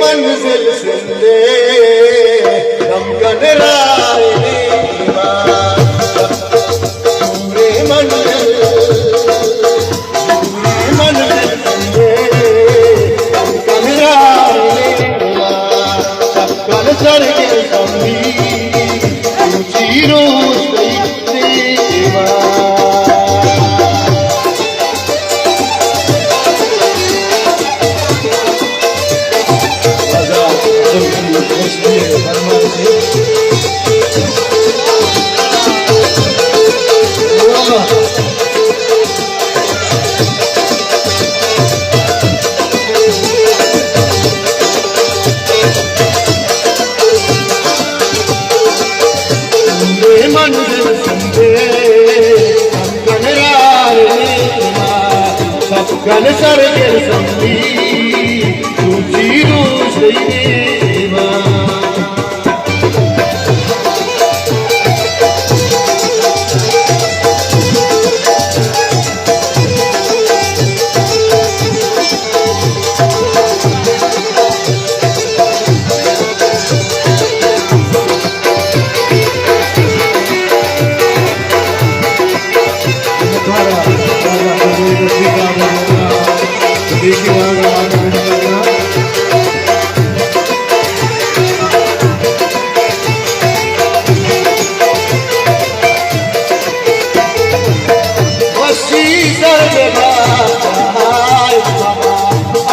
منزل زندے، غم کن راہ نیما۔ پورے منزل، پورے منزل زندے، غم کن راہ نیما۔ شپ کن سر گل سمبی، روچی روچ تئی دیما۔ منزل سمجھے، ہم کن رار نیما، سب کن سر گل سمجھی، تو چیرو سیما۔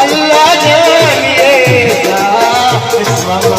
اللہ جانیے، اسلام